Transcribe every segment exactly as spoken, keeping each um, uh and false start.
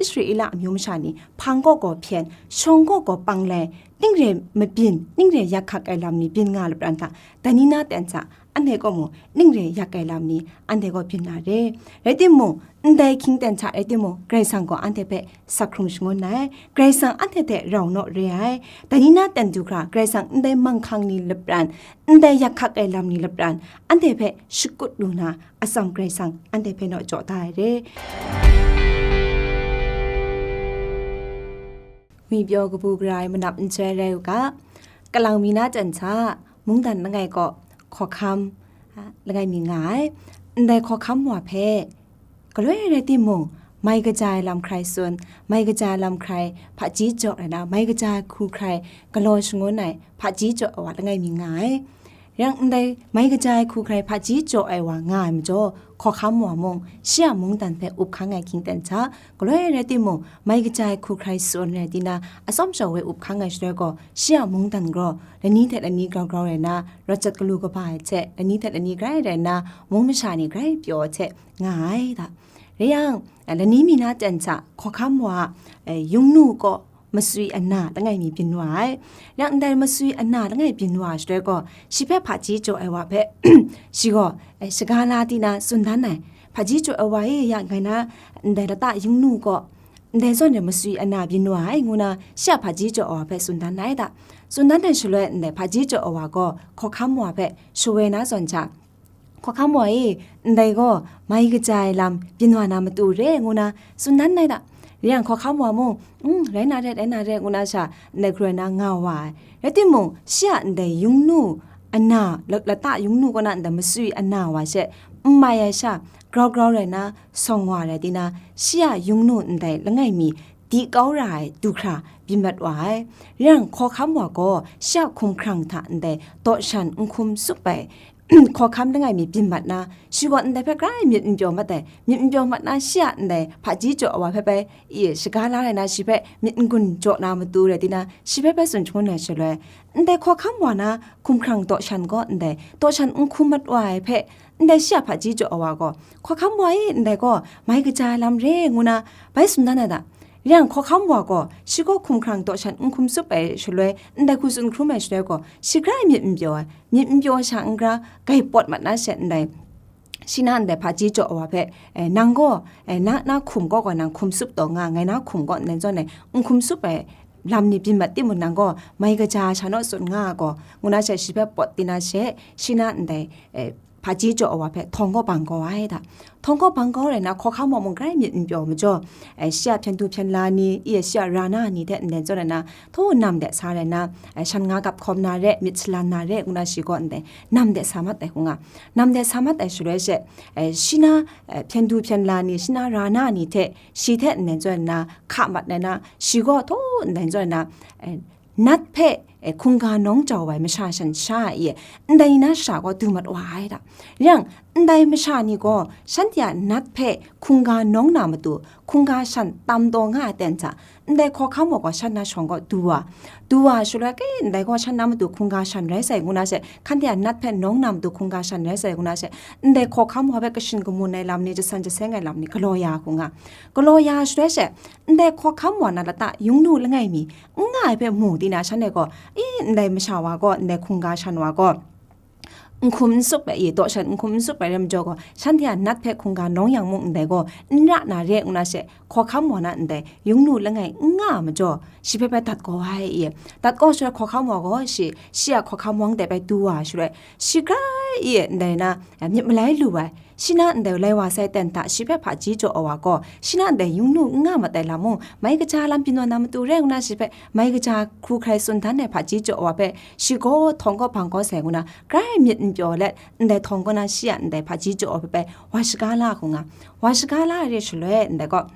Israela amyu masha ni hpang kaw gaw hpyen, shawng kaw gaw pang lai, ning re mabyin, ning re yak hkak ai lam ni byin nga lapran hta, dai ni na ten hta, anhte kaw mung ning re yak ai lam ni anhte gaw byin na re. Rai timung, ndai hkying ten hta rai timung, Karai Kasang gaw anhte hpe sak hkrung shangun ai, Karai Kasang anhte hte rau naw re ai, dai ni na ten du hkra, Karai Kasang ndai manghkang ni lapran, ndai yak hkak ai lam ni lapran, anhte hpe shakut lu na, atsam Karai Kasang anhte hpe naw jaw da ai re. Ngwi pyaw kabu gara ai manap n chyoi rai u ga, kalang mi na ten hta, mungdan langai kaw hkawhkam, a, langai mi nga ai. Ndai hkawhkam wa hpe, galoi rai timung, mai kaja ai lam hkrai tsun, mai kaja ai lam hkrai hpaji jaw rai na, mai kaja ai hku hkrai galaw shangun ai hpaji jaw ai wa langai mi nga ai. Yang ndai mai kaja ai hku hkrai hpaji jaw ai wa nga ai majaw, hkawhkam wa mung, shi a mungdan hpe up hkang ai hkying ten hta, galoi rai timung, mai kaja ai hku hkrai tsun rai tina, atsawm shawng e up hkang ai shaloi gaw, shi a mungdan gaw, lani hte lani grau grau rai na, rawt jat galu kaba ai hte, lani hte lani grai rai na, mung masha ni grai pyaw ai hte nga ai da. Rai yang, lani mi na ten hta, hkawhkam wa, eh, yungnu kaw, masui ana langai mi byin wa ai. Yang ndai masui ana langai byin wa ai shaloi gaw, shi hpe hpaji jaw ai wa hpe, shi gaw, eh, shaga la tina tsun dan ai. Hpaji jaw ai wa e, ya ngai na ndai lata yungnu kaw, ndai zawn e masui ana byin wa ai, ngu na shi a hpaji jaw ai wa hpe tsun dan ai da. Tsun dan ai shaloi, ndai hpaji jaw ai wa gaw hkawhkam wa hpe shawoi na zawn hta, hkawhkam wa e, ndai gaw mai kaja ai lam byin wa na matu re, ngu na tsun dan ai da. Rai yang hkawhkam wa mung, "Mm, rai na re, rai na re," ngu na sha, ndai hkroi na nga wa ai. Rai timung, shi a ndai yungnu ana, la-, lata yungnu kaw na ndai masui ana wa she, n mai ai sha, grau grau rai na, sawng wa rai tina, shi a yungnu ndai langai mi, di kau ra ai du hkra byin mat wa ai. Rai yang, hkawhkam wa gaw shi a hkumhkrang hta ndai dawshan n hkum tsup ai, hkawhkam langai mi byin mat na, shi gaw ndai hpe grai myit n pyaw mat ai. Myit n pyaw mat na, shi a ndai hpaji jaw ai wa hpe bai, i, shaga la rai na, shi hpe myit n gun jaw na matu rai tina, shi hpe bai tsun shangun ai shaloi, ndai hkawhkam wa na hkumhkrang dawshan gaw ndai dawshan n hkum mat wa ai hpe, ndai shi a hpaji jaw ai wa gaw, "Hkawhkam wa e, ndai gaw mai kaja ai lam re," ngu na bai tsun dan ai da. Rai yang, hkawhkam wa gaw, shi gaw hkumhkrang dawshan n hkum tsup ai shaloi, ndai hku tsun hkrum ai shaloi gaw, shi grai myit n pyaw ai, myit n pyaw sha n gara, grai pawt mat na she ndai, shi na ndai hpaji jaw ai wa hpe, eh, "Nang gaw, eh, na, na hkum gaw, gaw nang hkum tsup taw nga, ngai na hkum gaw ndai zawn e n hkum tsup ai lam ni byin mat timung, nang gaw mai kaja sha naw tsun nga gaw," ngu na she shi hpe pawt tina she, shi na ndai, eh, hpaji jaw ai wa hpe htawng kaw bang kau ai da. Htawng kaw bang kau rai na, hkawhkam wa mung grai myit n pyaw majaw, eh, shi a hpyen du hpyen la ni, i, shi a ra na ni hte ndai zawn rai na, htaw nam de sa rai na, eh, shan nga gap hkawm na re, myit shalan na re, ngu na shi gaw ndai nam de sa mat ai hku nga. Nam de sa mat ai shaloi she, eh, shi na, eh, hpyen du hpyen la ni, shi na ra na ni hte, shi hte ndai zawn rai na, hka mat ai na, shi gaw htaw ndai zawn rai na, eh, nat hpe, eh, hkungga nawng jau ai masha shan sha e, ndai ni na shara gaw du mat wa ai da. Rai yang, ndai masha ni gaw shanhte a nat hpe hkungga nawng na matu, hkungga shan tam taw nga ai ten hta, ndai hkawhkam wa gaw shan na shawng gaw du wa, du wa shaloi, "Ke, ndai gaw shan na matu hkungga shan rai sai," ngu na she, hkanhte a nat hpe nawng na matu hkungga shan rai sai, ngu na she, ndai hkawhkam wa hpe kashin kamun ai lam ni, jasan jaseng ai lam ni galaw ya hku nga. Galaw ya shaloi she, ndai hkawhkam wa na lata yungnu langai mi, n nga ai hpe mu tina, shanhte gaw, i, ndai masha wa gaw, ndai hkungga shan wa gaw, n hkum n tsup ai, i, dawshan n hkum n tsup ai rai majaw gaw, shanhte a nat hpe hkungga nawng yang mung ndai gaw, n ra na re, ngu na she, hkawhkam wa na ndai yungnu langai n nga ai majaw, shi hpe bai dat kau ai, i. Dat kau shaloi hkawhkam wa gaw shi, shi a hkawhkam wang de bai du wa shaloi, shi grai, i, ndai na, myit malai lu ai, shi na ndai lai wa sai ten hta, shi hpe hpaji jaw ai wa gaw, shi na ndai yungnu n nga mat ai lam mung, mai kaja lam byin wa na matu rai ngu na, shi hpe mai kaja hku hkrai tsun dan ai hpaji jaw ai wa hpe, shi gaw htawng kaw bang kau sai ngu na, grai myit n pyaw let, ndai htawng kaw na shi a ndai hpaji jaw ai wa hpe bai wa shaga la hku nga. Wa shaga la ai re shaloi, ndai gaw,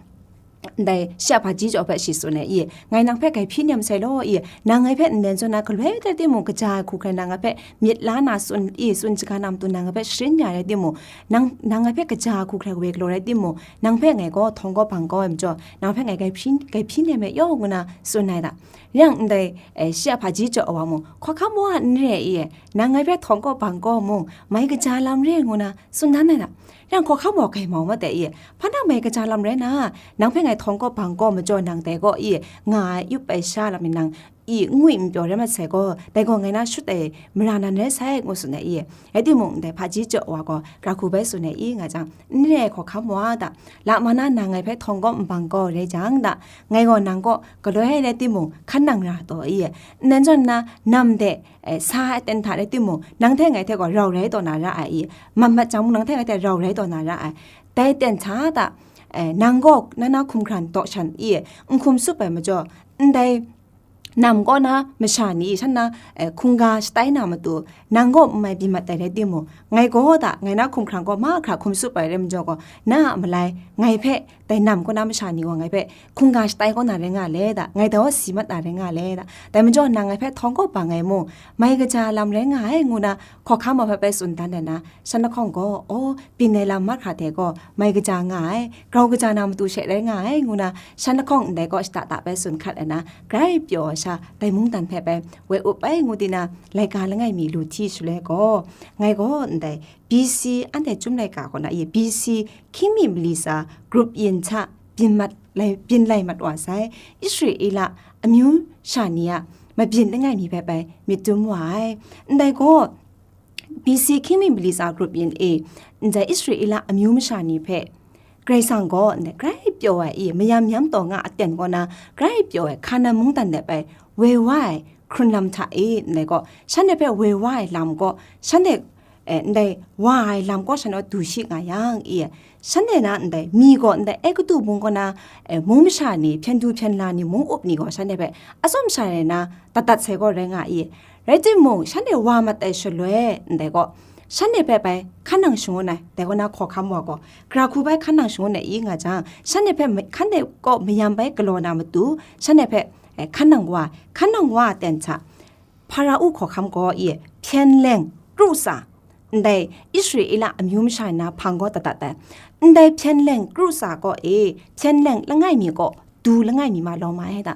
ndai shi a hpaji jaw hpe shi tsun ai, i, "Ngai nang hpe grai hpyi nem sai law, i, nang ngai hpe ndai zawn na galoi rai timung, kaja ai hku hkrai nang ngai hpe myit la na tsun, i, tsun shaga na matu nang ngai hpe sharin ya rai timung, nang, nang ngai hpe kaja ai hku hkrai woi galaw rai timung, nang hpe ngai gaw htawng kaw bang kau ai majaw, nang hpe ngai grai hpyi, grai hpyi nem ai yaw," ngu na tsun ai da. Yang ndai, eh, shi a hpaji jaw ai wa mung, "Hkawhkam wa n re, i, nang ngai hpe htawng kaw bang kau mung, mai kaja lam re," ngu na tsun dan ai da. Yang hkawhkam wa gaimau mat dai i, hpa na mai kaja lam rai na, nang hpe ngai htawng kaw bang kaw majaw nang dai kaw i, nga ai yup ai sha lam ni nang i ngwi n pyaw rai mat sai gaw, dai gaw ngai na shut ai mara nan rai sai, ngu tsun ai i. Rai timung, ndai hpaji jaw wa gaw, kra hku bai tsun ai i nga jang, n re ai hkawhkam wa da, la ma na nang ngai hpe htawng kaw n bang kaw rai jang da, ngai gaw nang kaw galoi ai rai timung, hkan nang ra taw i, n dan zawn na nam de, eh, sa ai aten hta rai timung, nang hte ngai hte gaw rau rai taw na ra ai i, mat mat jang mung nang hte ngai hte rau rai taw na ra ai. Dai aten hta hta, eh, nang gaw na na hkumhkran daw shan i, n hkum tsup ai majaw, ndai nam kaw na masha ni shan na, eh, hkungga shatai na matu, nang gaw n mai byin mat ai rai timung, ngai gaw da, ngai na hkumhkrang gaw mahkra hkum tsup ai rai majaw gaw, na a malai, ngai hpe, dai nam kaw na masha ni gaw ngai hpe, hkungga shatai kaw na rai nga le da, ngai dai si mat na rai nga le da, dai majaw nang ngai hpe htawng kaw bang ai mung, mai kaja lam rai nga ai, ngu na hkawhkam wa hpe bai tsun dan ai na, shan lahkawng gaw, aw, byin ai lam mahkra hte gaw, mai kaja nga ai, grau kaja na matu she rai nga ai, ngu na, shan lahkawng ndai kaw shada da bai tsun hkat ai na, grai pyaw ai sha, dai mungdan hpe bai woi up ai, ngu di na, laika langai mi lu hti shaloi gaw, ngai gaw ndai, B C anhte chyum laika kaw na i, B C hkying mi mali tsa grup yin hta byin mat lai, byin lai mat wa sai, Israela amyu sha ni a mabyin langai mi hpe bai myit dum wa ai. Ndai gaw, B C hkying mi mali tsa grup yin e, ndai Israela amyu masha ni hpe, Karai Kasang gaw ndai grai pyaw ai i, mayam yam taw nga aten kaw na, grai pyaw ai Hkanan mungdan de bai woi wa ai hkrun lam hta e, ndai gaw, shanhte hpe woi wa ai lam gaw, shanhte, eh, ndai wa ai lam gaw shanhte du shi nga yang i, shanhte na ndai mi gaw ndai Egutu mung kaw na, eh, mung masha ni hpyen du hpyen la ni mung up ni gaw shanhte hpe atsawm sha ai na dat dat sai gaw rai nga i, rai timung, shanhte wa mat ai shaloi, ndai gaw, shanhte hpe bai hkan nang shangun ai, dai kaw na hkawhkam wa gaw, kra hku bai hkan nang shangun ai i nga jang, shanhte hpe ma-, hkanhte kaw mayam bai galaw na matu, shanhte hpe, eh, hkan nang wa, hkan nang wa aten hta, Hparao hkawhkam gaw i, hpyen leng kru tsa, ndai Israela amyu masha na hpang gaw dat dat ai. Ndai hpyen leng kru tsa gaw e, hpyen leng langai mi gaw, du langai mi ma lawm ai da.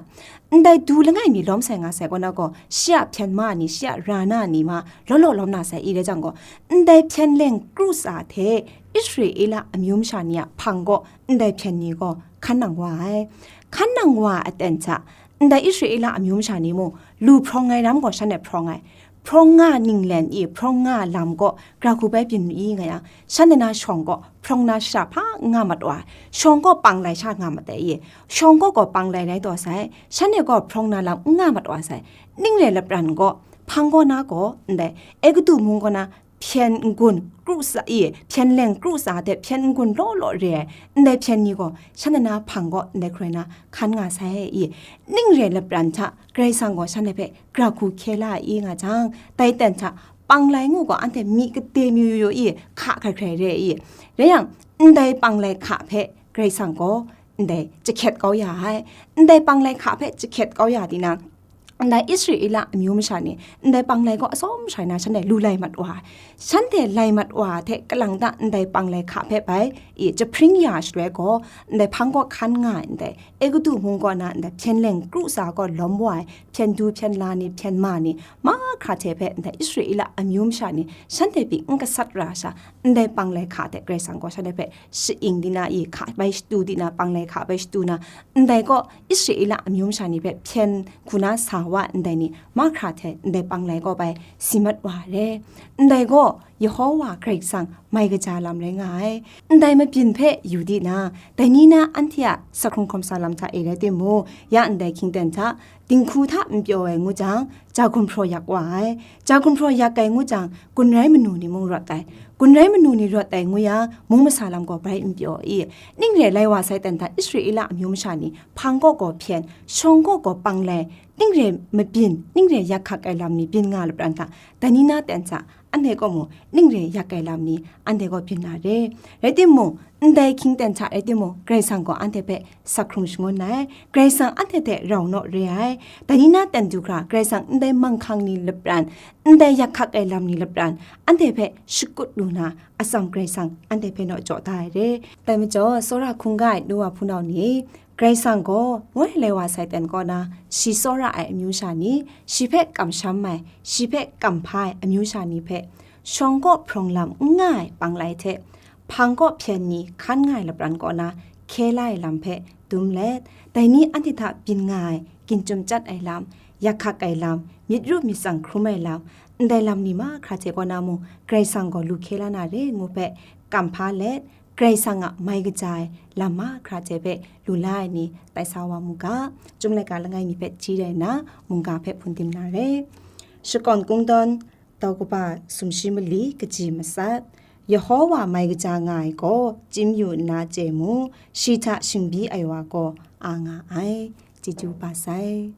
Ndai du langai mi lawm sai nga sai kaw na gaw, shi a hpyen ma ni, shi a ra na ni ma, law law lawm na sai i rai jang gaw, ndai hpyen leng kru tsa hte Israela amyu masha ni a hpang gaw, ndai hpyen ni gaw hkan nang wa ai. Hkan nang wa ai aten hta, ndai Israela amyu masha ni mung, lu hprawng ai ram gaw shanhte hprawng ai. Hprawng nga ninglen i, hprawng nga lam gaw, gara hku bai byin i nga yang, shanhte na shawng gaw, hprawng na shara hpa n nga mat wa ai, shawng gaw panglai sha nga mat ai i, shawng gaw gaw panglai rai taw sai, shanhte gaw hprawng na lam n nga mat wa sai, ning re lapran gaw, hpang gaw na gaw, ndai, Egutu mung gaw na, hpyen n-gun kru tsa i, hpyen leng kru tsa hte hpyen n-gun law law re ai, ndai hpyen ni gaw, shanhte na hpang gaw, ndai hkrai na hkan nga sai i, ning re lapran hta, Karai Kasang gaw shanhte hpe, gara hku hkye la ai i nga jang, dai ten hta, panglai ngu gaw anhte myi kade myu yu yu i, hka hkrai hkrai re i. Rai yang, ndai panglai hka hpe Karai Kasang gaw ndai jahkyet kau ya ai. Ndai panglai hka hpe jahkyet kau ya di na, ndai Israela amyu masha ni, ndai panglai gaw atsawm shai na shanhte lu lai mat wa ai. Shanhte lai mat wa ai hte kalang ta ndai panglai hka hpe bai i jahpring ya shaloi gaw, ndai hpang gaw hkan nga ai ndai, Egutu mung kaw na ndai hpyen leng kru tsa gaw lawm wa ai, hpyen du hpyen la ni, hpyen ma ni, mahkra hte hpe ndai Israela amyu masha ni, shanhte pyi n gasat ra sha, ndai panglai hka hte Karai Kasang gaw shanhte hpe sha-ing di na i hka bai shatu di na, panglai hka bai shatu na, ndai gaw Israela amyu masha ni hpe hpyen hku na sa wa ndai ni, mahkra hte ndai panglai gaw bai si mat wa ai re. Ndai gaw, Yehowa Karai Kasang mai kaja lam rai nga ai. Ndai mabyin hpe yu di na, dai ni na anhte a sa hkrung hkawm sa lam hta e rai timung, ya ndai hkying ten hta, dinghku hta n pyaw ai ngu jang, ja gumhpraw yak wa ai. Ja gumhpraw yak ai ngu jang, gun rai manu ni mung rawt ai. Gun rai manu ni rawt ai ngu yang, mung masa lam gaw bai n pyaw i. Ning re lai wa sai ten hta Israela amyu masha ni, hpang gaw gaw hpyen, shawng gaw gaw panglai, ning re mabyin, ning re yak hkak ai lam ni byin nga lapran hta, dai ni na ten hta, anhte gaw mung ning re yak ai lam ni anhte gaw byin na re. Rai timung, ndai hkying ten hta rai timung, Karai Kasang gaw anhte hpe sa hkrung shangun ai. Karai Kasang anhte hte rau naw re ai. Dai ni na ten du hkra, Karai Kasang ndai manghkang ni lapran, ndai yak hkak ai lam ni lapran, anhte hpe shakut lu na, atsam Karai Kasang anhte hpe naw jaw da ai re. Dai majaw, tsawra hkungga ai nu wa hpunau ni, Karai Kasang gaw, woi lai wa sai ten kaw na, shi tsawra ai amyu sha ni, shi hpe kamsham ai, shi hpe kamhpa ai amyu sha ni hpe, shawng kaw hprawng lam n nga ai panglai hte, hpang kaw hpyen ni hkan nga ai lapran kaw na hkye la ai lam hpe dum let, dai ni anhte hta byin nga ai, ginchyum chyat ai lam, yak hkak ai lam, myit ru myit tsang hkrum ai lam, ndai lam ni mahkra hte kaw na mung Karai Kasang gaw lu hkye la na re ngu hpe kam hpa let, Karai Kasang a mai kaja ai lam mahkra hte hpe lu la ai ni tai sa wa mu ga. Chyum laika langai mi hpe hti rai nna, mungga hpe hpun dim na re. Shakawn Kungdawn, Tau kaba sumshi mali kaji matsat, Yehowa mai kaja nga ai gaw, chyim yu nna chye mu, shi hta shingbyi ai wa gaw a nga ai. Chyeju kaba sai.